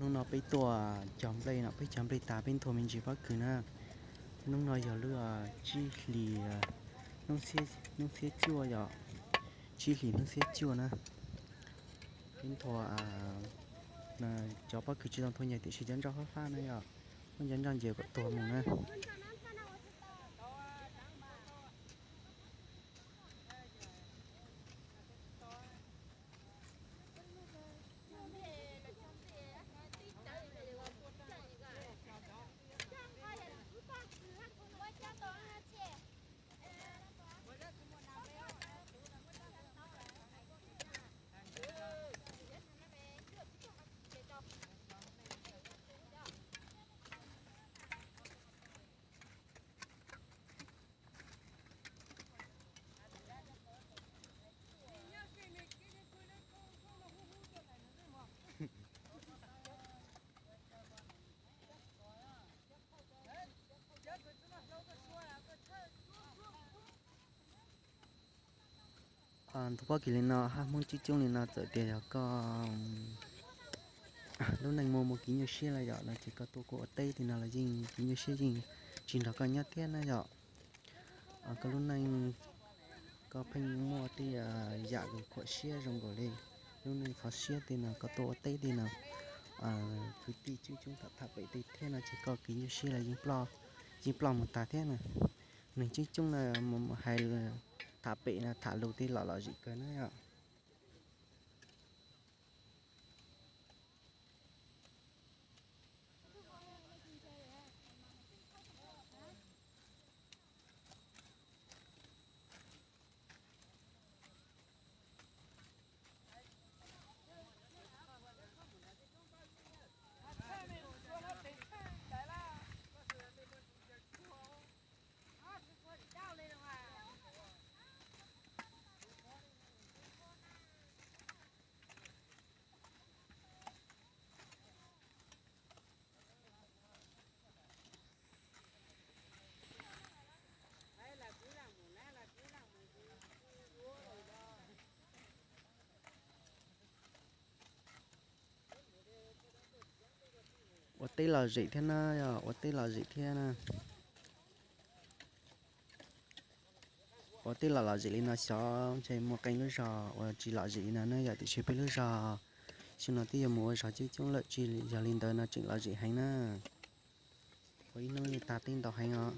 Hnub no peb tuaj cog nplej no, peb cog nplej tas peb nthuav me ntsis pob kws na. Hnub no yog lub tsib hlis, hnub xiab cuaj yom, tsib hlis hnub xiab cuaj na. Peb nthuav cov pob kws tsis tau nthuav ncaim tiam sis cov nroj fab fab na yom, muab cov nroj ncaws kom tuag mus na. Nthuav pob kws li no hab Hmoob coob coob li no txawm tias yog koj lub neej muaj muaj kev nyuaj siab los yom, los ces koj tuaj koj ua teb tej no los yeej kev nyuaj siab yeej tsis nrog koj nyob thiab na yom. Koj lub neej koj pheej muaj tej yam khuam siab zoo nkaus li lub neej txhov siab tej no, koj tuaj ua teb tej no, kwv tij coob coob tham tham pem tej thiab no ces koj kev nyuaj siab los yeej ploj mus tas thiab na. Neeg coob coob no hais tham pem no tham lus tej los lom zem kawg na yom. Ua teb lom zem thiab na, yog ua teb lom zem thiab na. Ua teb los lom zem li no xyov ntshe muaj qee lub zog uas tsis lom zem li no na yom, tiam sis peb lub zog xyoo no twb yuav mus ua zog coob coob lawm, tsis yog li ntawd no tseem lom zem heev na. Ua ib hnub yeej tag teb ntau heev os.